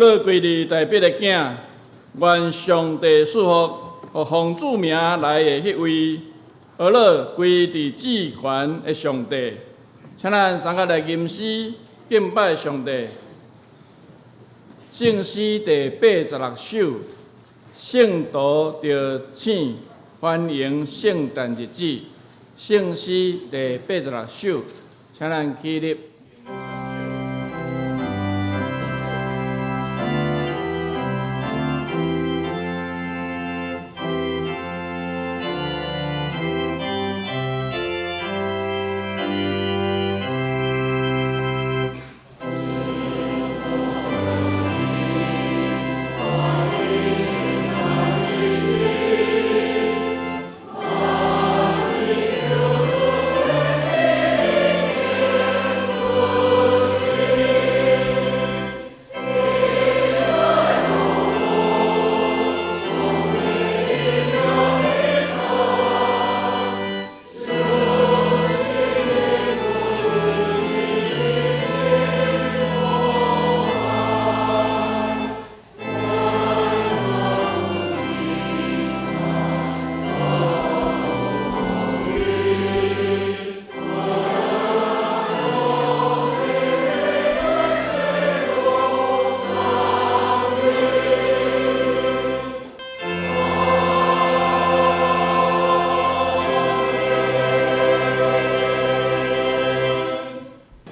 樂歸你大衛的囝，願上帝賜福，予奉主名來的彼位，呵咾歸佇至懸的上帝。請咱三個來吟詩敬拜上帝。聖詩第86首，聖徒著醒歡迎聖誕日子。聖詩第86首，請咱起立。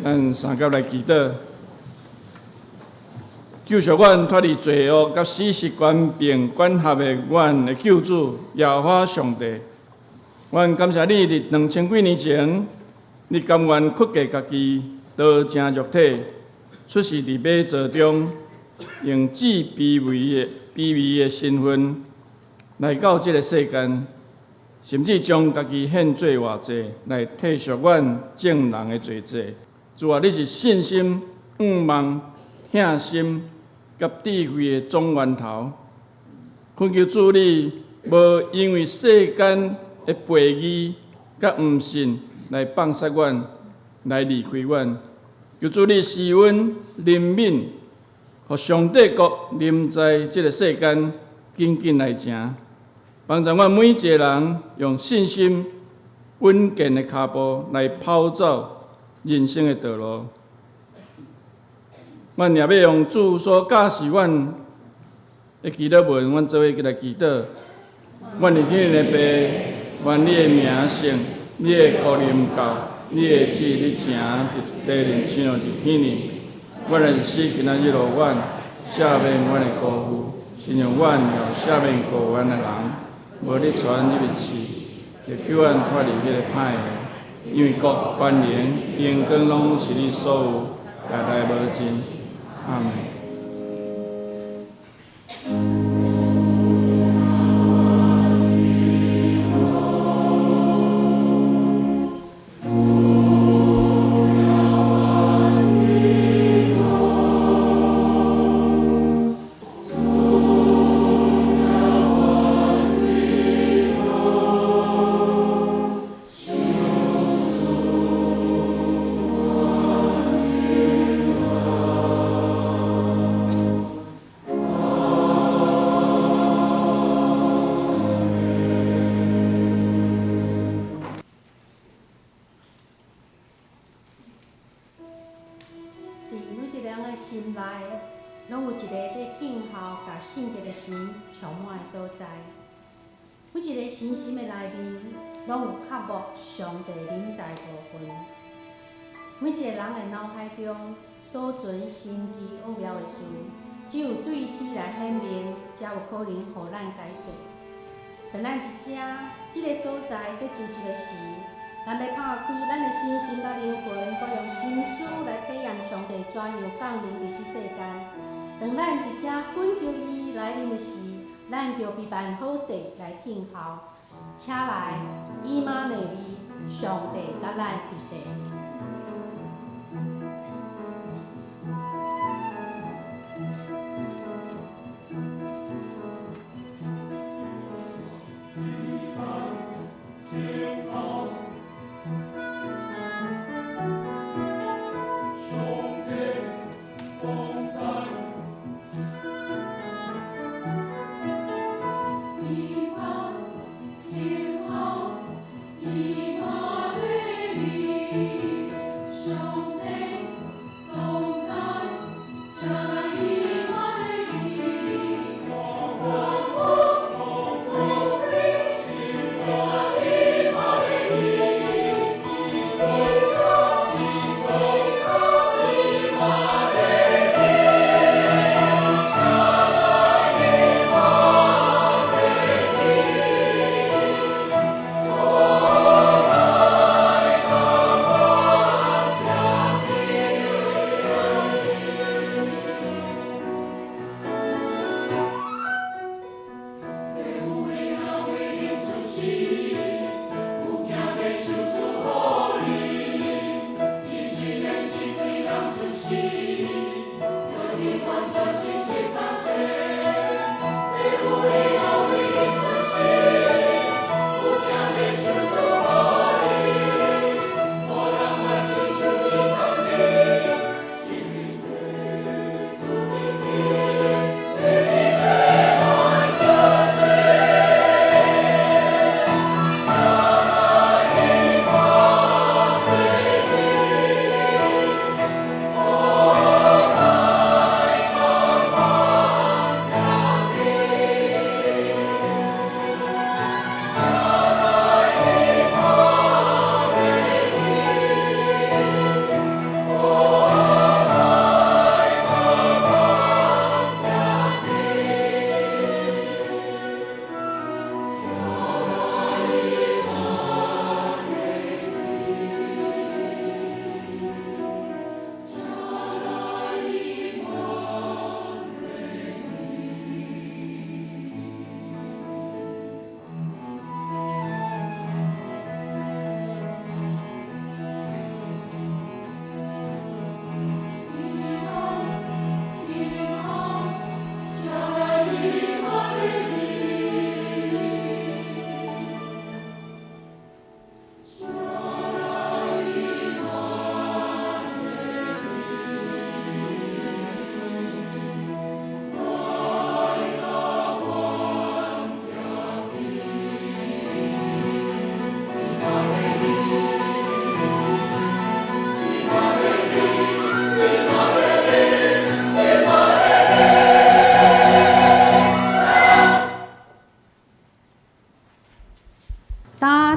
咱三佮來祈禱，救贖阮脫離罪惡佮死實權柄管轄的阮的救主耶和華上帝，阮感謝你佇2000幾年前，你甘願屈過家己，道成肉體，出世佇馬槽中，用至卑微的身份來到這个世間，甚至將家己獻做活祭，來退贖阮眾人的罪債。主啊，你是信心、向望、疼心佮智慧的總源頭。懇求主你，無因為世間的背義佮毋信來放殺阮，來離開阮。求主你施恩憐憫，予上帝國臨在這个世間，緊緊來成。幫助阮每一个人用信心穩健的跤步來跑走人生的道路。阮也欲用主所教示阮的祈禱文，阮做伙來祈禱。阮佇天的父，願你的名聖，你的國臨到，你的旨意行佇地面，親像佇天頂。阮的一時今仔日予阮，赦免阮的辜負，親像阮也赦免辜負阮的人。無你帶阮入去試，著救阮脫離彼个歹的。因為國、權能、榮光攏是你所有，歷來無盡。阿們。 佇每一个人的心內，攏有一个咧聽候共聖潔的神充滿的所在。每一个身心的內面，攏有渴慕上帝臨在的部分。每一个人的腦海中所存神奇奧妙的事，只有對天來顯明，才有可能予咱解說。當咱佇遮這个所在佇聚集的時，咱欲拍開咱的身心佮靈魂，閣用心思來體驗上帝怎樣降臨佇這世間。當咱佇遮懇求伊來臨的時，咱就備辦好勢來聽候。請來，以馬內利，上帝佮咱佇地。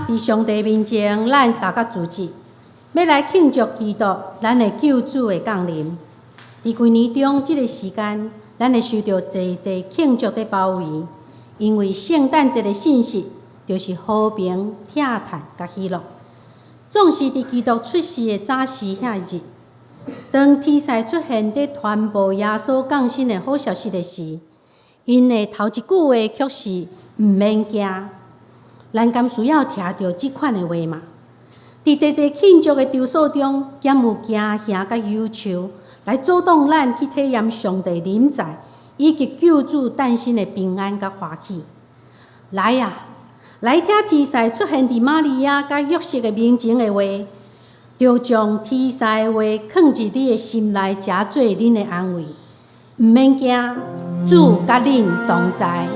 佇上帝面前，咱三个組織，欲來慶祝基督，咱的救主的降臨。佇規年中，這个時間，咱會受著濟濟慶祝的包圍，因為聖誕節的信息就是和平、疼嘆佮喜樂。總是佇基督出世的早時遐日，當天使出現佇傳播耶穌降生的好消息的時，𪜶的頭一句話卻是毋免驚。咱敢需要聽著這款的話嗎？佇濟濟慶祝的場所中，敢有驚嚇佮憂愁，來阻擋咱去體驗上帝臨在以及救主誕生的平安佮歡喜？來啊，來聽天使出現佇瑪利亞佮約瑟的面前的話，著將天使的話囥佇你的心內，誠做恁的安慰。毋免驚，主佮恁同在。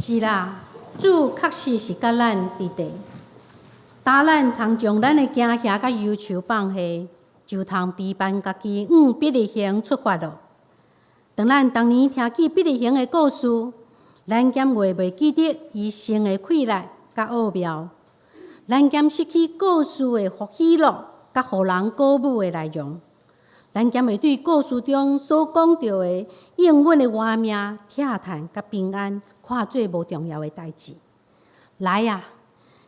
是啦，主確實是佮咱佇佇，焦咱通將咱的驚嚇佮憂愁放下，就通陪伴家己往伯利恆出發囉。當咱當年聽見伯利恆的故事，咱敢會袂記得伊生的氣力佮奧妙？咱敢失去故事的喜樂佮予人鼓舞的內容？咱敢會對故事中所講著的應允的活命、疼嘆佮平安，看做無重要的代誌？來啊，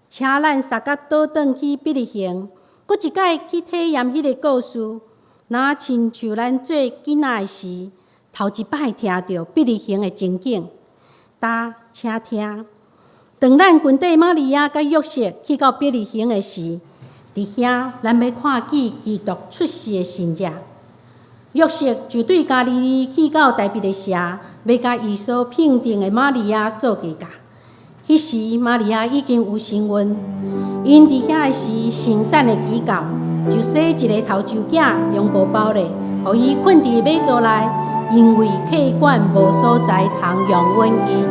請咱捒甲倒轉去伯利恆，閣一擺去體驗彼个故事，若親像咱做囡仔的時，頭一擺聽著伯利恆的情景。焦，請聽，當咱群綴瑪利亞佮約瑟去到伯利恆的時，佇遐咱欲看見基督出世的神跡。約瑟就對加利利去到大衛的城，欲共伊所聘定的瑪利亞做家嫁。彼時瑪利亞已經有身孕，𪜶佇遐的時，生產的期到，就生一个頭坭囝，用布包咧，予伊睏佇馬槽內，因為客館無所在通容允𪜶。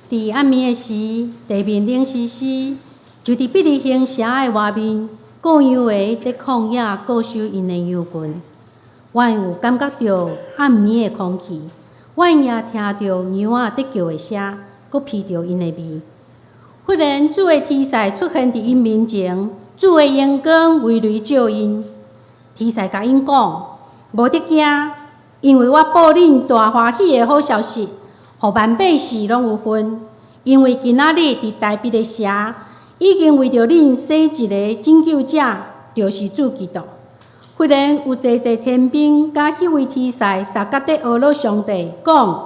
佇暗暝的時，地面冷絲絲，就佇伯利恆城的外面，羔羊的佇曠野顧守𪜶的羊群。阮有感覺著暗暝的空氣，阮也聽著羊仔佇叫的聲，閣聞著𪜶的味。忽然，主的天使出現佇𪜶面前，主的榮光圍雷照𪜶。天使共𪜶講：無得驚，因為我報恁大歡喜的好消息，予萬百姓攏有份。因為今仔日佇大衛的城，已經為著恁生一个拯救者，就是主基督。忽然有濟濟天兵佮彼位天使相佮佇呵咾上帝，講：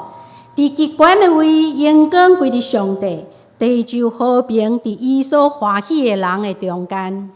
佇極懸的位，榮光歸佇上帝，地就和平佇伊所歡喜的人的中間。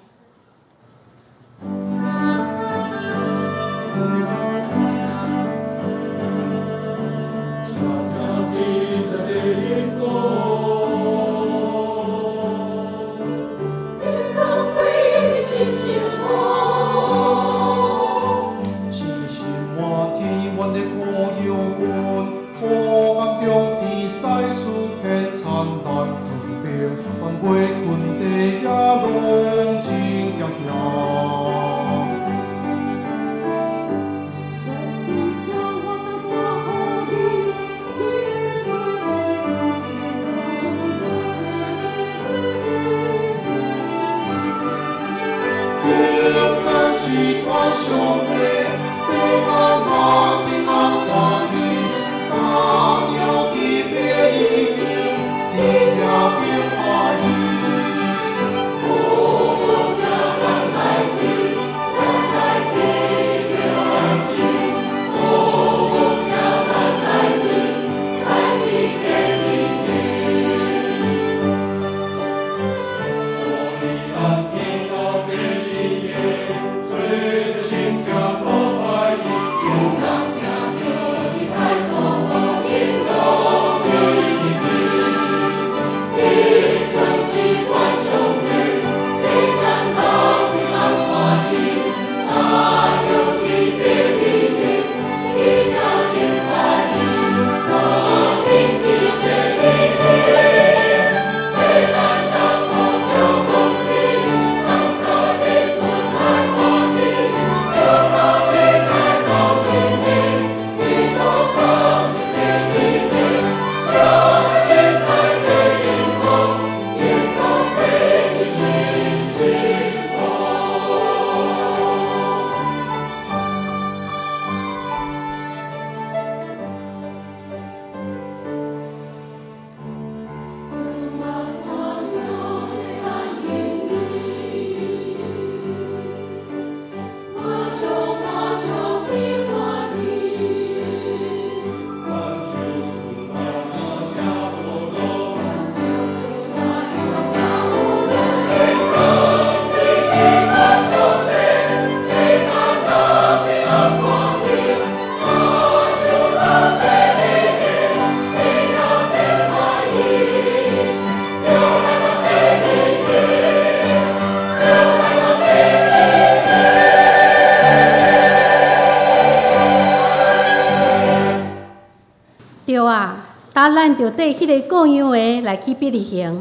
對啊，今咱就綴彼个羔羊的來去伯利恆，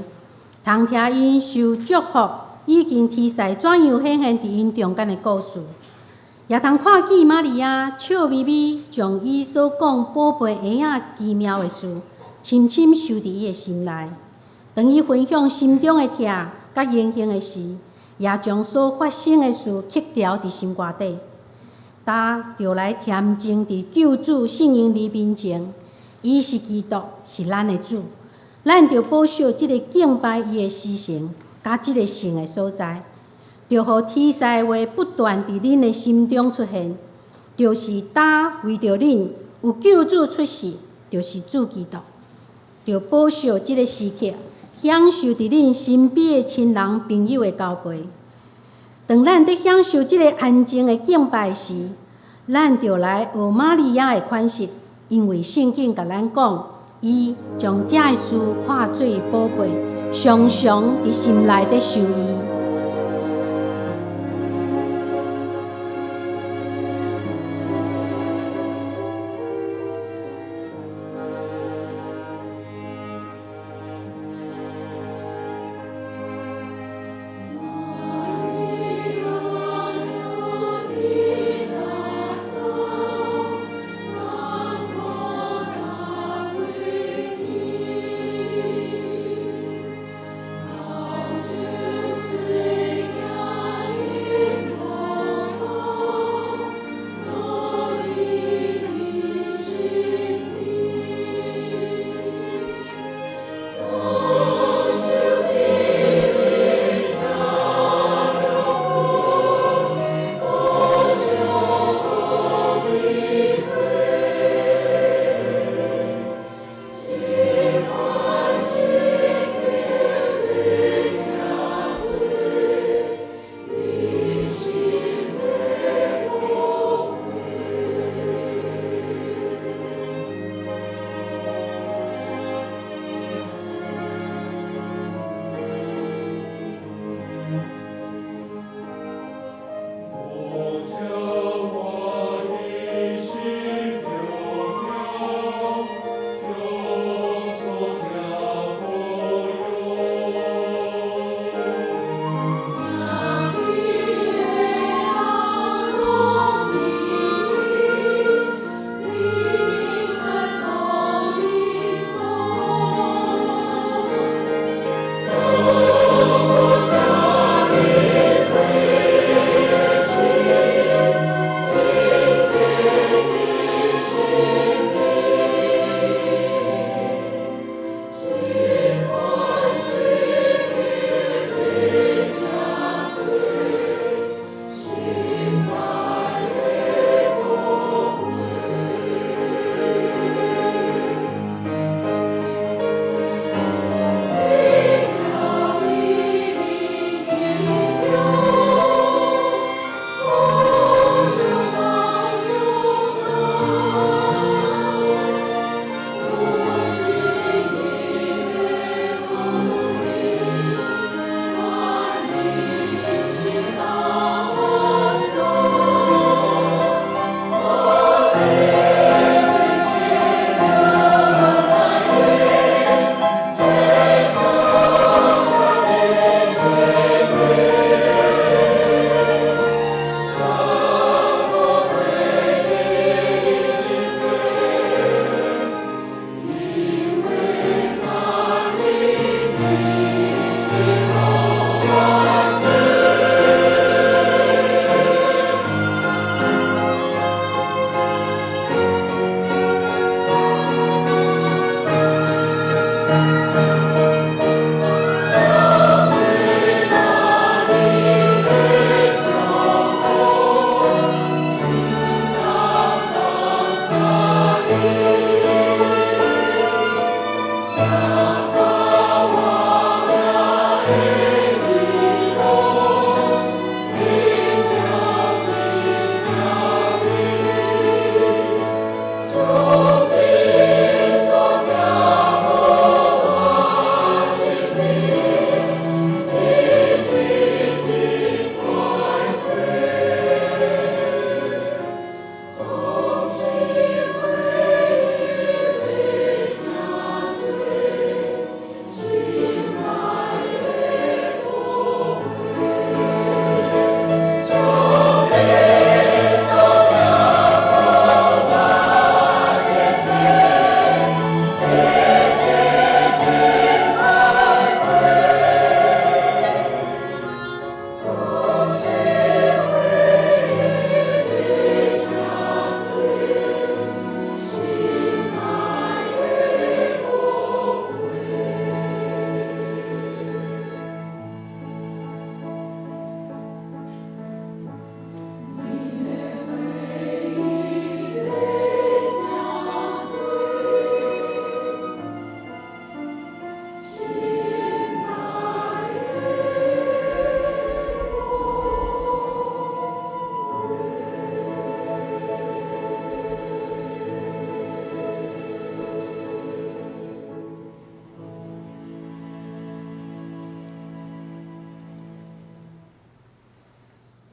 通聽𪜶受祝福，以及天使怎樣顯現佇𪜶中間的故事，也通看見瑪利亞笑眯眯，將伊所講寶貝嬰仔奇妙的事，深深收佇伊的心內。當伊分享心中的疼佮榮幸的時，也將所發生的事刻條佇心肝底。今就來恬靜佇救主聖嬰禮面前。伊是基督，是咱的主。咱著保守這个敬拜伊的時辰，佮這个聖的所在，著予天使的話不斷佇恁的心中出現，就是今為著恁有救主出世，就是主基督。著保守這个時刻，享受佇恁身邊的親人朋友的交陪。當咱佇享受這个安靜的敬拜時，咱著來學瑪利亞的款式。因為聖經共咱講，伊將這个事看做寶貝，常常佇心內底想伊。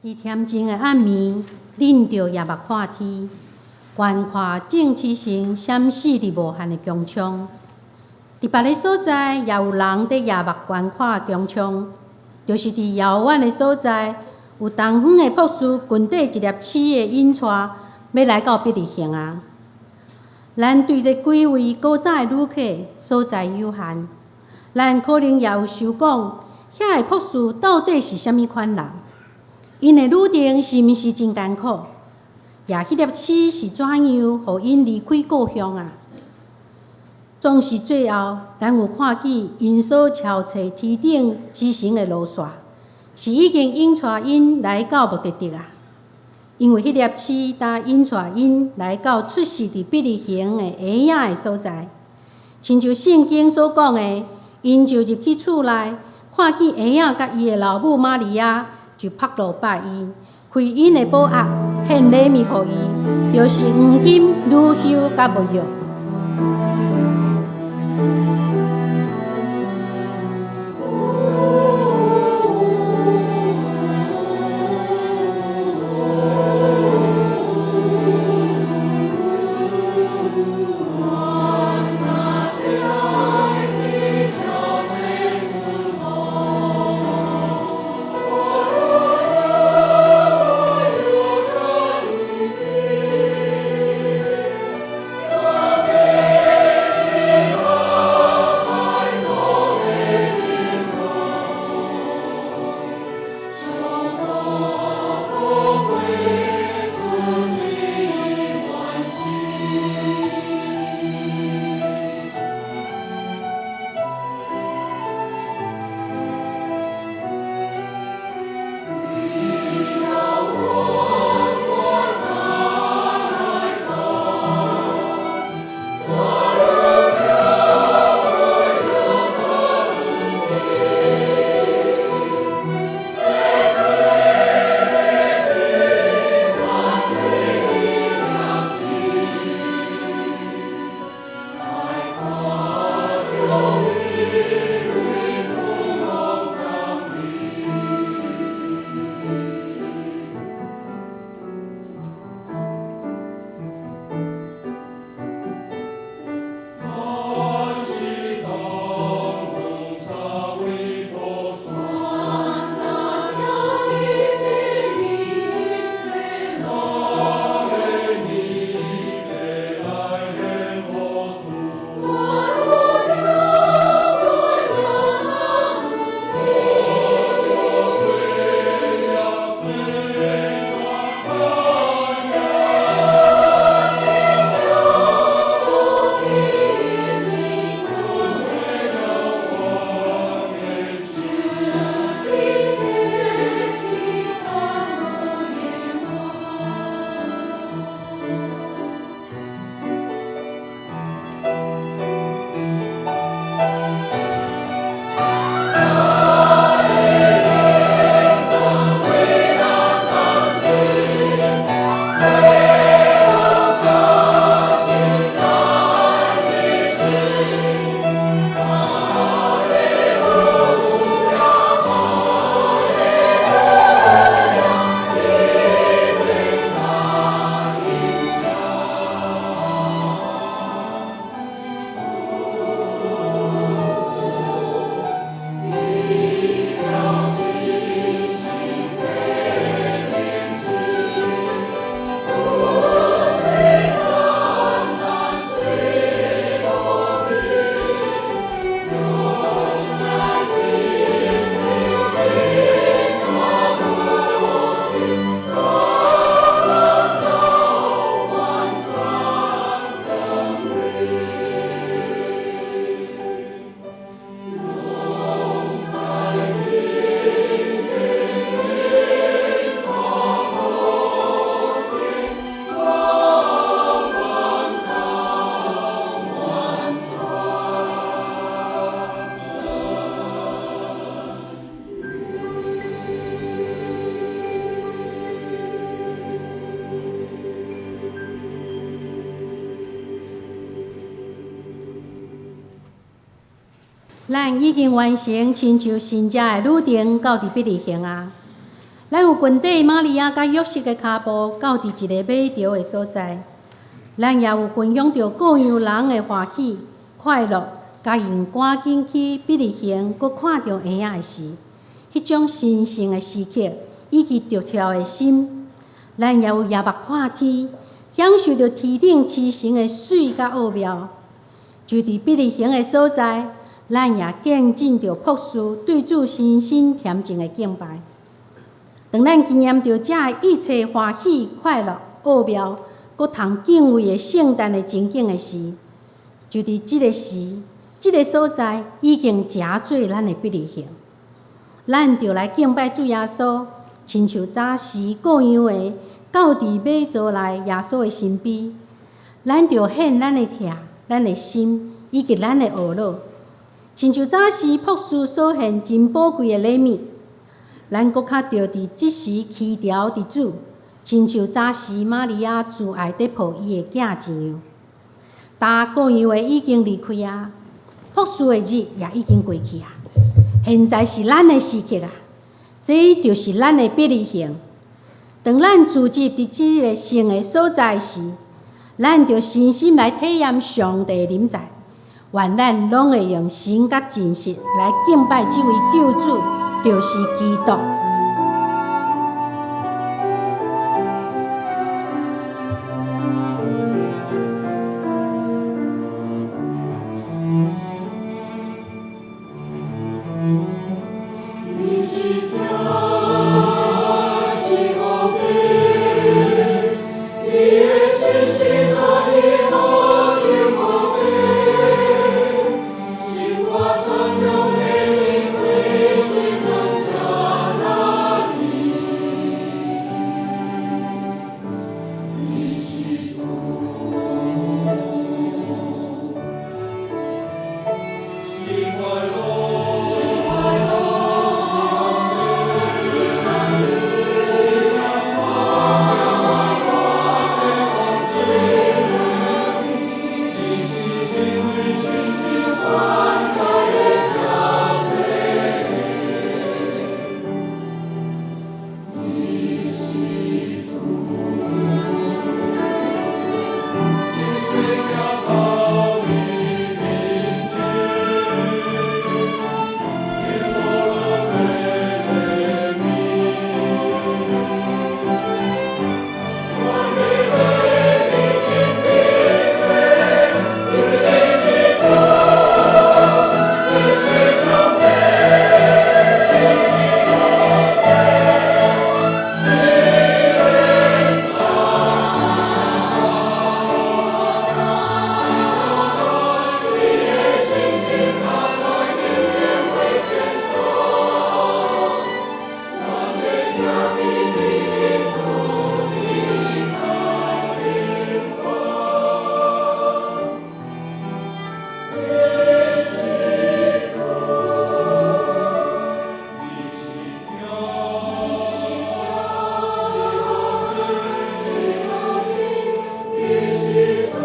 佇恬靜的暗暝，忍著夜目看天，觀看眾星星閃爍佇無限的穹蒼。佇別个所在，也有人佇夜目觀看穹蒼，就是佇遙遠的所在，有東方的博士群綴一粒星的引帶，欲來到伯利恆啊！咱對這幾位古早的旅客所知有限，咱可能也有想講，遐个博士到底是啥物款人？𪜶的旅程是毋是真艱苦？也彼粒星是怎樣予𪜶離開故鄉啊？總是最後，咱有看見𪜶所朝揣天頂之神的路線，是已經引帶𪜶來到目的地啊！因為彼粒星呾引帶𪜶來到出世佇伯利恆的嬰仔的所在，親像聖經所講的，𪜶就入去厝內，看見嬰仔佮伊的老母瑪利亞，就撲落拜伊，開𪜶的寶盒，獻禮物予伊，就是黃金、乳香佮沒藥。咱已經完成親像神跡的旅程，到佇伯利恆啊！咱有群綴瑪利亞佮約瑟的跤步，到佇一个馬槽的所在。咱也有分享著各樣人的歡喜、快樂，佮𪜶趕緊去伯利恆，閣看著嬰仔的時，彼種神聖的時刻，以及著跳的心。咱也有舉目看天，享受著天頂星辰的媠佮奧妙。就佇伯利恆的所在，咱也見證著樸素對主深深恬靜的敬拜。當咱經驗著這一切歡喜、快樂、奧妙，閣通敬畏的聖誕的情景的時，就佇這个時、這个所在，已經成做咱的伯利恆。咱著來敬拜主耶穌，親像早時各樣的到佇馬槽內耶穌的身邊，咱著獻咱的疼、咱的心以及咱的懊惱，親像早時樸素所獻真寶貴的禮物。咱閣較著佇這時祈求佇主，親像早時瑪利亞慈愛佇抱伊的囝一樣。今各樣的已經離開啊，樸素的日也已經過去啊。現在是咱的時刻啊，這就是咱的伯利恆。當咱聚集佇這个聖的所在時，咱就深深來體驗上帝臨在。願咱攏會用神佮真實來敬拜這位救主，就是基督。你是疼，是和平，你的信心大無有無邊，心肝賛揚的你，開心人這哪里？你是主。是快樂，是快樂，是甘美，你是你是全世的真济你是主。一世行到你面前，你无落做礼物。愿你为你尽的水，因為你是主，你是上帝，你是上帝，是永你的信心大來永遠袂減少，咱會行佇你主的帶領下。你是主，你是疼，是和平，你是主，你是主。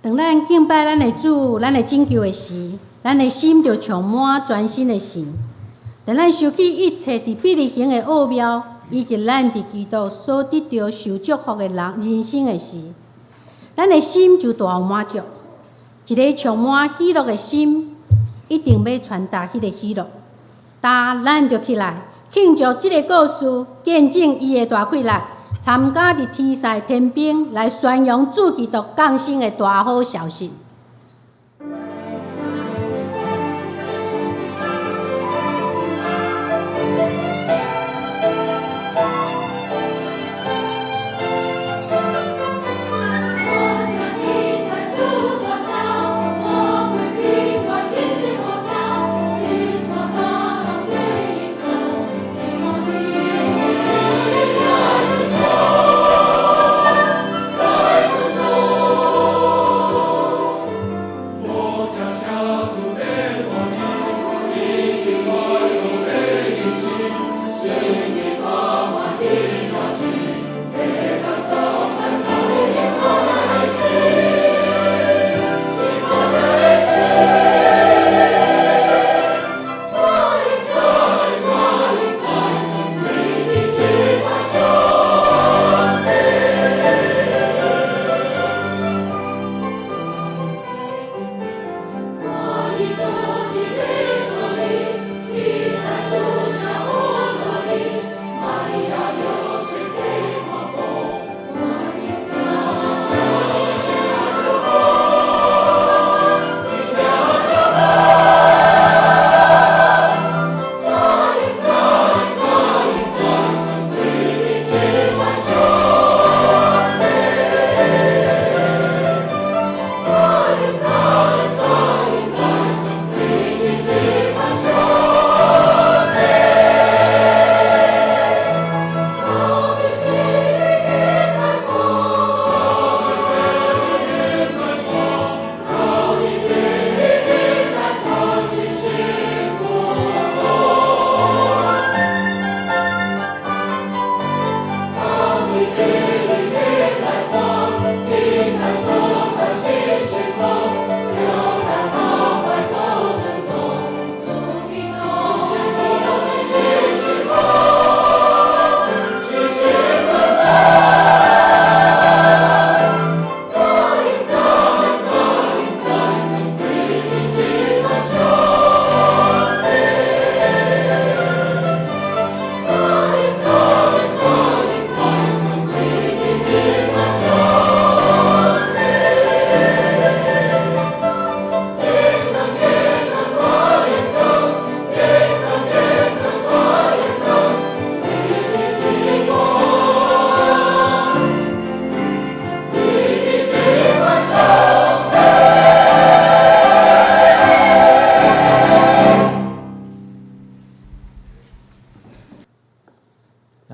當咱敬拜咱的主、咱的拯救的時，咱的心就充滿全新的神。當咱想起一切佇伯利恆的奧妙，以及咱佇基督所得著受祝福的人人生的時，咱的心就大有滿足。一个充滿喜樂的心，一定欲傳達彼个喜樂。今咱就起來慶祝這个故事，見證伊的大氣力，參加佇天使天兵來宣揚主基督降生的大好消息。我聽天使唱大聲，魔鬼平原緊是呼叫，一山大人在吟唱，一看你來自主，來自主。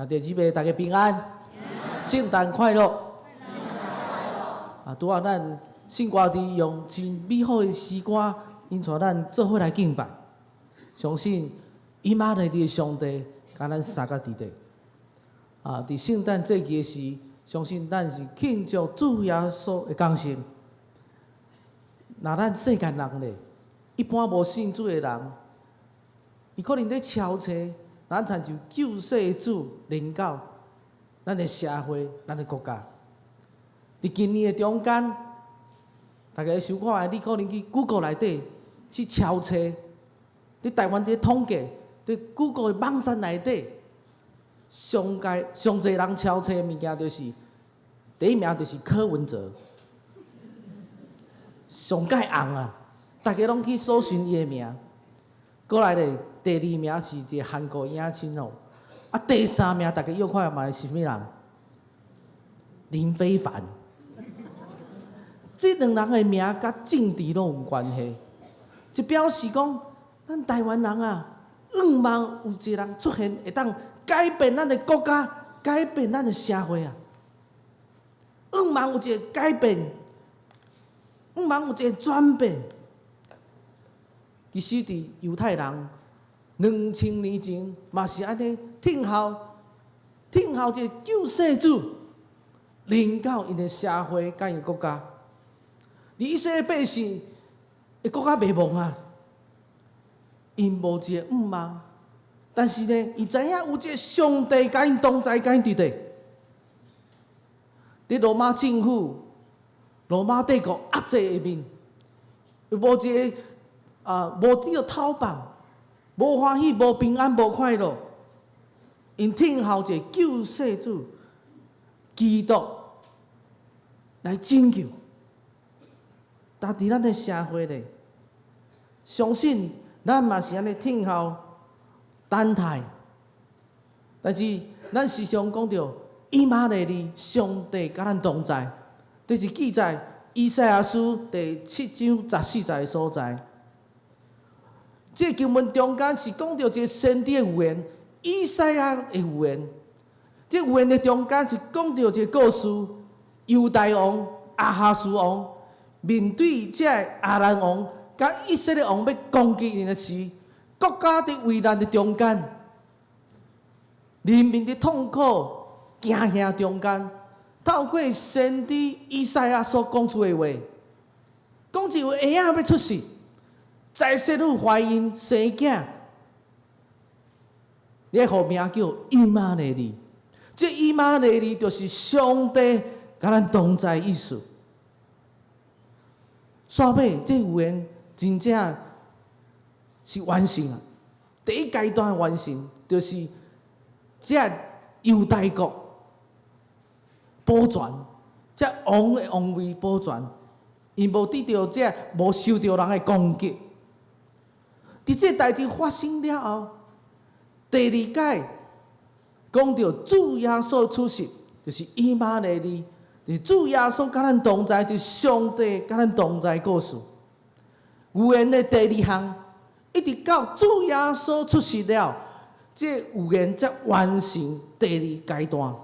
弟兄姊妹，大家平安，聖誕快樂。啊，拄仔咱聖歌隊用真美好的詩歌，引帶咱做伙來敬拜。相信以馬內利的上帝，佮咱相佮佇咧。啊，佇聖誕節期的時，相信咱是慶祝主耶穌的降生。若咱世間人咧，一般無信主的人，伊可能咧敲揣，咱親像救世主臨到咱的社會、咱的國家。佇今年的中間，大家想看覓，你可能去 Google 內底去敲揣，佇台灣佇統計，佇 Google 的網站內底，上蓋上濟人敲揣的物件就是第一名就是柯文哲，上蓋紅啊！大家攏去搜尋伊的名。過來咧，第二名是一個韓國影星哦，啊，第三名大家又看覓是啥物人？林飛帆。這兩人的名佮政治攏有關係，就表示講，咱台灣人啊，向望有一個人出現，會當改變咱的國家，改變咱的社會啊。向望有一個改變，向望有一個轉變。其實，佇猶太人2000年前嘛是按呢，等候，等候一個救世主臨到𪜶的社會佮𪜶的國家。佇以色列百姓的國家袂亡啊，𪜶無一個向望，但是呢，伊知影有一個上帝佮𪜶同在，佮𪜶佇咧。佇羅馬政府、羅馬帝國壓制下面，無一個啊，無得著透放，無歡喜、無平安、無快樂。𪜶等候一個救世主基督來拯救。但佇咱的社會咧，相信咱嘛是按呢等候、等待。但是咱時常講著以馬內利，上帝佮咱同在，這是記載以賽亞書第七章十四節的所在。這個經文中間是講著一個先知的預言，以賽亞的預言。這預言的中間是講著一個故事，猶大王亞哈斯王面對這個亞蘭王佮以色列王欲攻擊𪜶的時，國家佇危難的中間，人民的痛苦驚嚇中間，透過先知以賽亞所講出的話，講一位嬰仔欲出世，在世女懷孕生囝，你予名叫以馬內利。這以馬內利就是上帝佮咱同在意思。煞尾這預言真正是完成啊！第一階段完成，就是這猶大國保全，這王的王位保全，𪜶無得著這無受著人的攻擊。佇這代誌發生了後，第二擺講著主耶穌出世，就是以馬內利，就是主耶穌佮咱同在，就是上帝佮咱同在故事。預言的第二項，一直到主耶穌出世了，這預言才完成第二階段。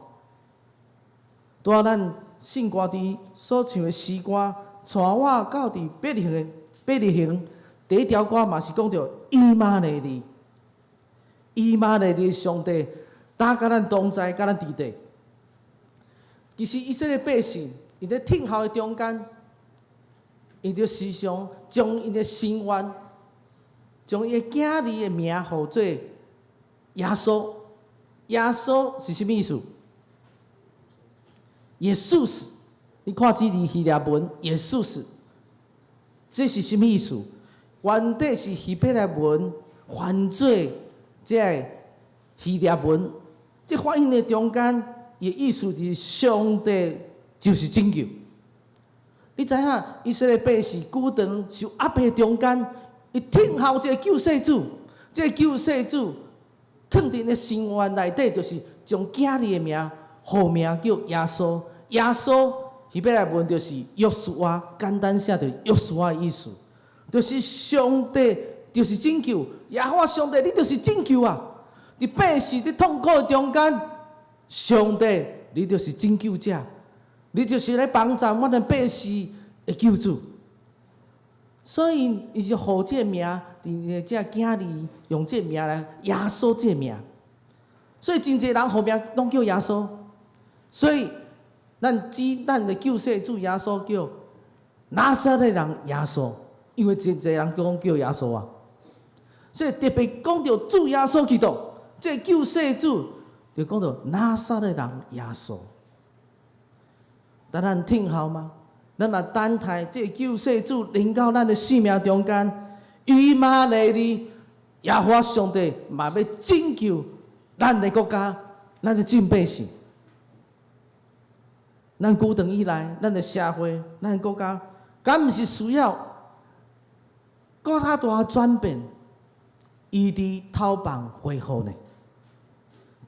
拄仔咱聖歌隊所唱的詩歌，帶我到佇伯利恆，伯利恆第一條歌嘛是講著以馬內利，以馬內利上帝，呾佮咱同在，佮咱佇咧。其實以色列百姓，𪜶佇等候的中間，𪜶就時常將𪜶的心願，將伊的囝兒的名號做耶穌。耶穌是啥物意思？耶穌是，你看這字希臘文，耶穌是，這是啥物意思？原底是希伯來文翻做這個希臘文，這翻譯的中間，伊的意思就是上帝就是拯救。你知影以色列百姓久長受壓迫中間，伊等候這個救世主，這個救世主囥佇𪜶的心願內底，就是將囝兒的名號名叫耶穌。耶穌希伯來文就是約書亞，簡單寫就是約書亞的意思，就是上帝就是拯救，耶和華上帝，你就是拯救啊！佇百姓佇痛苦的中間，上帝，你就是拯救者，你就是來幫助阮的百姓的救主。所以，伊就予這個名，佇這囝兒用這個名來耶穌這個名。所以，真濟人號名攏叫耶穌。所以，咱主咱的救世主耶穌叫拿撒勒人耶穌，因為真濟人講叫耶穌啊。所以特別講著主耶穌基督，這個救世主就講著拿撒勒人耶穌。但咱聽候嗎？咱嘛等待這個救世主臨到咱的生命中間，以馬內利，耶和華上帝嘛欲拯救咱的國家，咱的眾百姓。咱古長以來，咱的社會，咱的國家，敢毋是需要閣較大轉變，醫治討放恢復呢？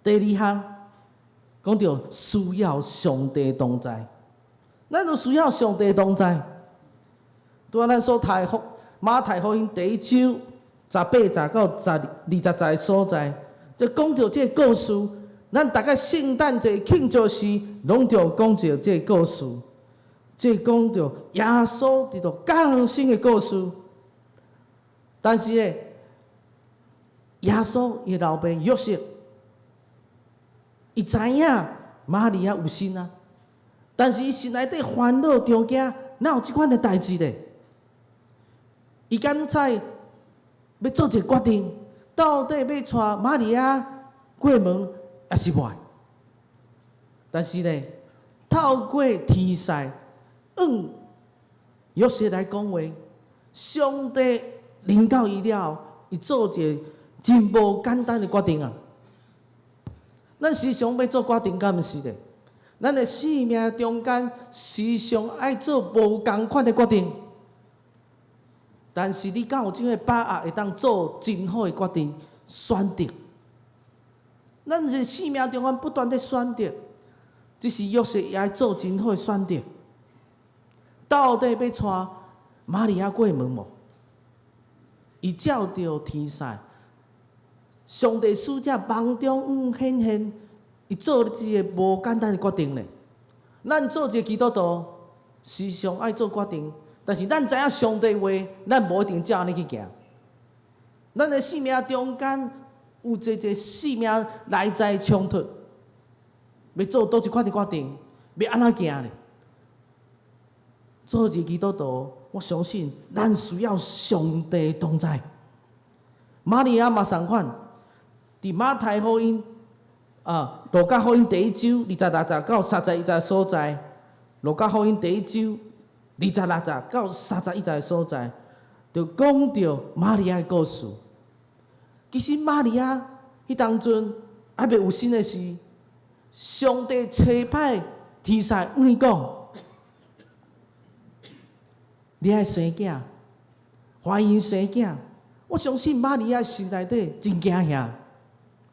第二項講著需要上帝同在。咱都需要上帝同在。拄仔咱所讀的馬太福音第一章18節到20節所在，就講著這個故事。咱逐个聖誕節慶祝時，攏著講著這個故事。這講著耶穌佇度降生的故事。但是咧，耶穌伊老爸約瑟，伊知影瑪利亞有身啊。但是伊心內底煩惱中間，哪有這款的代誌咧？伊敢才欲做一個決定，到底欲帶瑪利亞過門，抑是無愛？但是呢，透過天使向約瑟來講話，上帝臨到伊了後，伊做一個真無簡單的決定啊！咱時常欲做決定，敢毋是咧？咱的生命中間時常愛做無仝款的決定，但是你敢有這個把握會當做真好的決定選擇？咱是生命中間不斷咧選擇，只是約瑟也愛做真好的選擇。到底欲帶瑪利亞過門無？伊照著天使，上帝使者夢中顯現。伊做這個無簡單的決定咧。咱做一個基督徒，時常愛做決定，但是咱知影上帝話，咱無一定照按呢去行。咱的生命中間有濟濟生命內在衝突，欲做佗一款的決定，欲按怎行咧？做一個基督徒，我相信咱需要上帝同在。瑪利亞嘛仝款，佇馬太福音啊，路加福音第一章26節到31節所在，路加福音第一章26節到31節所在，就講著瑪利亞的故事。其實瑪利亞彼當陣猶未有身的時，上帝差派天使向伊講：你愛生囝，懷孕生囝。我相信瑪利亞心內底真驚嚇。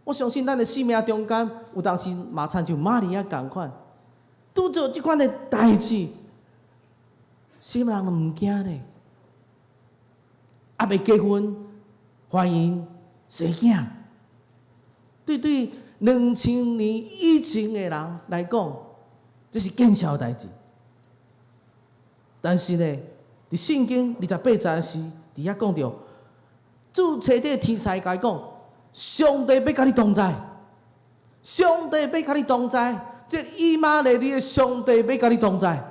我相信咱的生命中間有當時嘛親像瑪利亞仝款，拄著這款的代誌，啥物人毋驚咧？猶未結婚，懷孕生囝，對2000年以前的人來講，這是見笑的代誌。但是呢，佇聖經28節時，佇遐講著，主差的天使共伊講，上帝欲佮你同在，上帝欲佮你同在，這以馬內利的上帝欲佮你同在，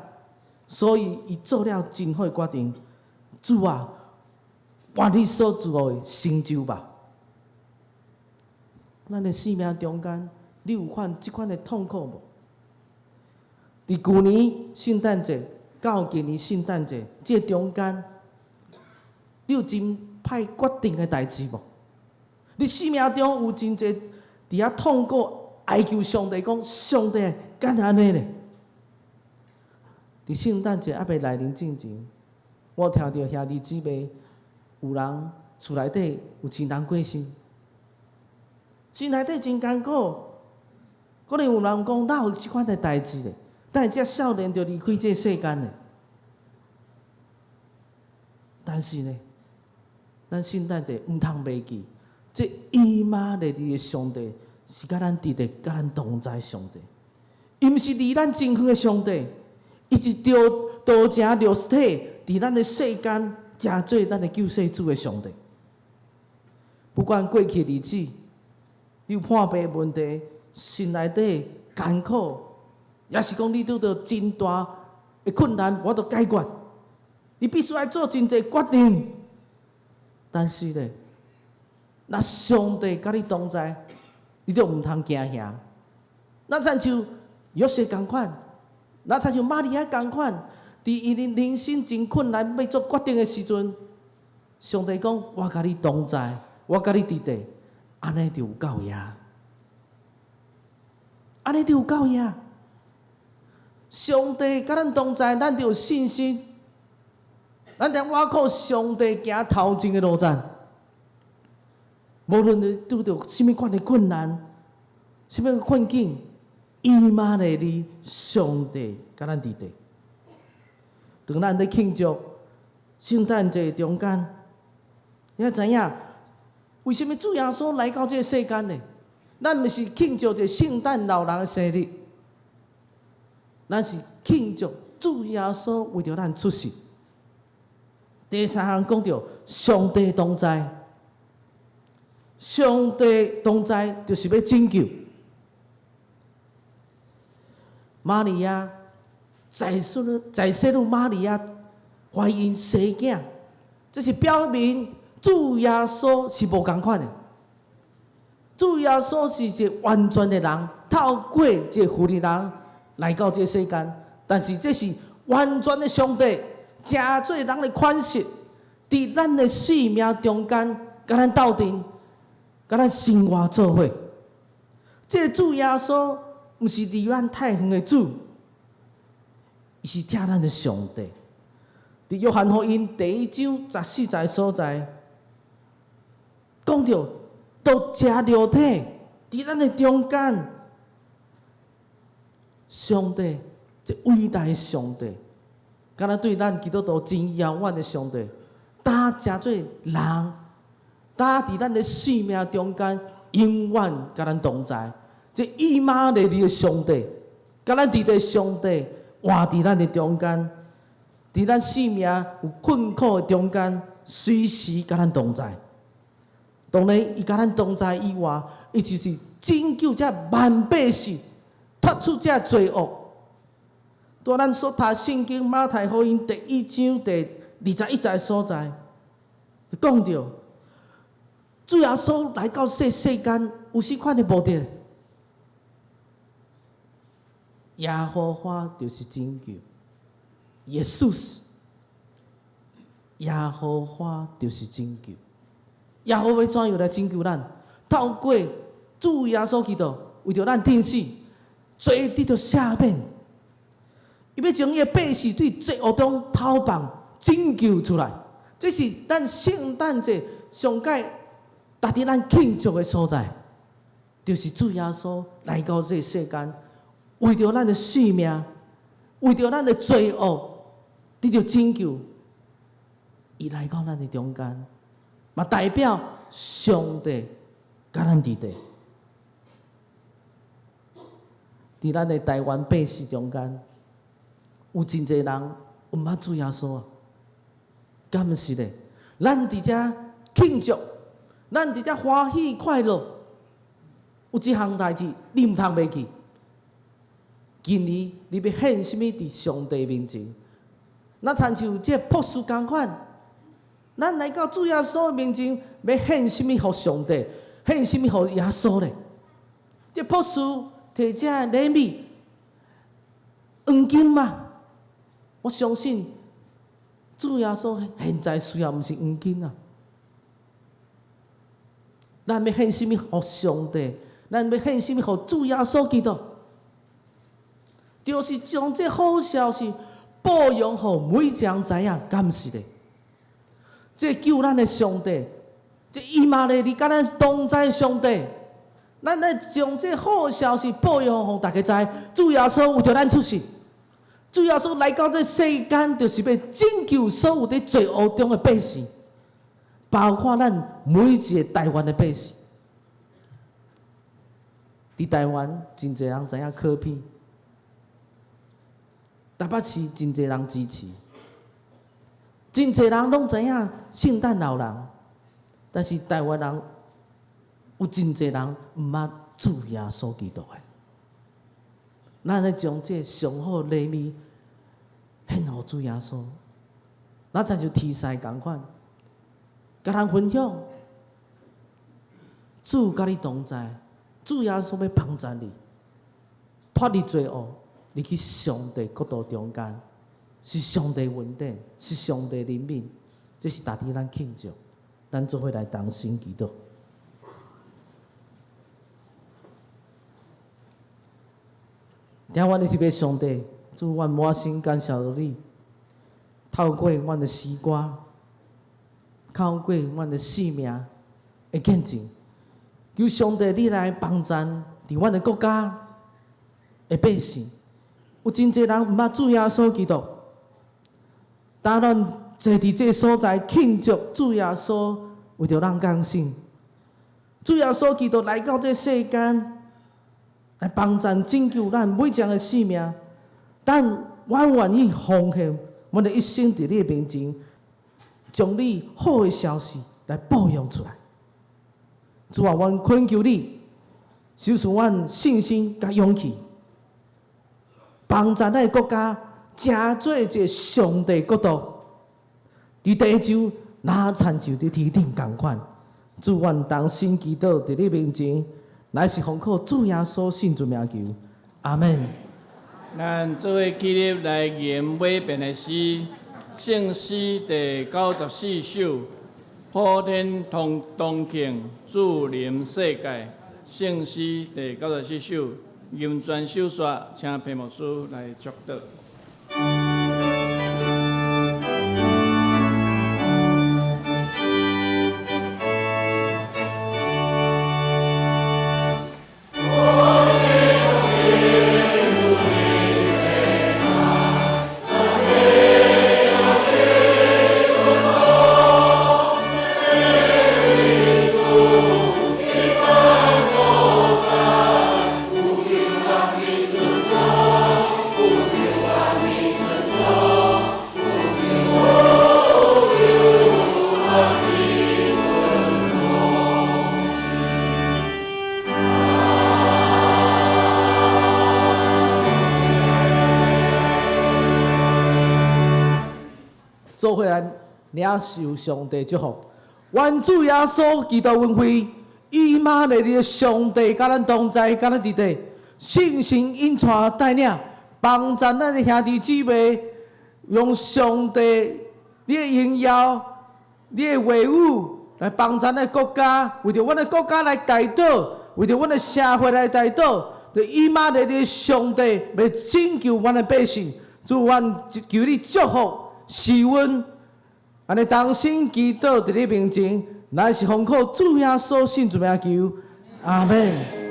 所以伊做了真好的決定。主啊，願你所做的成就吧。咱的生命中間，你有看這款的痛苦無？佇舊年聖誕節到今年聖誕節這中間，你有真歹決定的代誌無？你生命中有真濟佇遐痛苦哀求上帝講：上帝敢按呢咧？佇聖誕節猶未來臨之前，我聽著兄弟姊妹有人厝內底有親人過身，心內底真艱苦。可能有人講哪有這款的代誌咧？但是這少年就離開這世間咧。但是呢，咱聖誕節毋通袂記，這以馬內利的上帝是佮咱佇咧，佮咱同在上帝。伊毋是離咱真遠的上帝，伊是著道成肉體，佇咱的世間，成做咱的救世主的上帝。不管過去的日子，你有破病問題，心內底艱苦，抑是講你拄著真大的困難，無法度解決，你必須愛做真濟決定。但是咧，若上帝佮你同在，你就毋通驚嚇。若親像約瑟仝款，若親像瑪利亞仝款，佇伊的人生真困難欲做決定的時陣，上帝講：我佮你同在，我佮你佇咧，按呢就有夠矣。按呢就有夠矣。上帝佮咱同在，咱就有信心。咱佇倚靠上帝行頭前的路程。無論你拄著啥物款的困難，啥物困境，以馬內利，上帝佮咱佇咧。當咱咧慶祝聖誕節中間，你知影為啥物主耶穌來到這個世間呢？咱毋是慶祝一個聖誕老人的生日，咱是慶祝主耶穌為著咱出世。第三項講著上帝同在，上帝同在就是欲拯救。瑪利亞在在洗女瑪利亞懷孕生囝，這是表明主耶穌是無仝款的。主耶穌是一個完全的人，透過一個婦人來到這個世間，但是這是完全的上帝，成做人的款式，佇咱的生命中間，佮咱鬥陣，佮咱生活做伙。這個主耶穌毋是離咱太遠的主，伊是疼咱的上帝。佇約翰福音第一章十四節所在，講著道成肉體，佇咱的中間，上帝，這偉大的上帝，敢若對咱基督徒真遙遠的上帝，當成做人，當佇咱的生命中間，永遠佮咱同在。這以馬內利的上帝，佮咱佇咧上帝活佇咱的中間，佇咱生命有困苦的中間，隨時佮咱同在。當然，伊佮咱同在以外，伊就是拯救這萬百姓，脫出這罪惡。佇咱所讀聖經馬太福音第一章第二十一節所在，就講著主耶穌來到這世間有啥款的目的？耶和華就是拯救，耶穌，耶和華就是拯救。耶和華怎樣來拯救咱？透過主耶穌基督為著咱釘死，罪得著赦免。伊欲將伊的百姓對罪惡中偷放拯救出來。這是咱聖誕節上蓋值得咱慶祝的所在，就是主耶穌來到這個世間，為著咱的性命，為著咱的罪惡，得著拯救。伊來到咱的中間，嘛代表上帝佮咱佇咧。佇咱的台灣百姓中間，有真濟人毋捌主耶穌啊，敢毋是咧？咱佇遮慶祝，咱佇遮歡喜快樂，有一項代誌你毋通袂記。今年你欲獻啥物佇上帝面前？若親像這個博士仝款，咱來到主耶穌面前，欲獻啥物予上帝？獻啥物予耶穌咧？這博士提這禮物，黃金嗎？我相信主耶穌現在需要毋是黃金啊！咱欲獻啥物予上帝？咱欲獻啥物予主耶穌基督？就是將這好消息報揚予每一個人知影，敢是咧？這救咱的上帝，這以馬內利佮咱同在上帝，咱來將這好消息報揚予大家知。主耶穌為著咱出世，主耶穌來到這世間，就是欲拯救所有佇罪惡中的百姓，包括咱每一個台灣的百姓。佇台灣真濟人知影柯 P，台北市真濟人支持，真濟人攏知影聖誕老人，但是台灣人有真濟人毋捌主耶穌基督的。咱來將這上好禮物獻予主耶穌，咱親像天使仝款，共人分享，主佮你同在，主耶穌欲幫助你，脫離罪惡，入去上帝國度中間，是上帝恩典，是上帝憐憫，這是值得咱慶祝，咱做伙來同心祈禱。聽阮的特別上帝，主，阮滿心感謝你，透過阮的詩歌，透過阮的生命的見證，求上帝你來幫贊佇阮的國家的百姓，有真濟人毋捌主耶穌基督，當咱坐佇這个所在慶祝主耶穌為著咱降生，主耶穌基督來到這世間，來幫贊拯救咱每一個人的性命，但阮願意奉獻阮的一生佇你的面前，將你好的消息來報揚出來。主啊，阮懇求你，賞賜阮信心佮勇氣，幫助咱的國家成做一个上帝國度，佇地球若親像佇天頂仝款。主，阮同心祈禱佇你面前，乃是奉靠主耶穌聖主名求，阿門。咱做伙起立來吟尾遍的詩，聖詩第94首，普天同同慶，主臨世界。聖詩第94首，吟全首煞，請裴牧師來祝禱。做伙來領受上帝祝福，願主耶穌基督恩惠，以馬內利的上帝佮咱同在，佮咱佇底，聖神引帶帶領，幫助咱的兄弟姊妹，用上帝你的榮耀、你的話語來幫助咱的國家，為著阮的國家來代禱，為著阮的社會來代禱。就以馬內利的上帝欲拯救阮的百姓，主，阮求你祝福。賜阮，按呢同心祈禱佇你面前，乃是奉靠主耶穌聖主名求，阿門。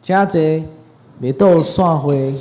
請坐，袂倒散會。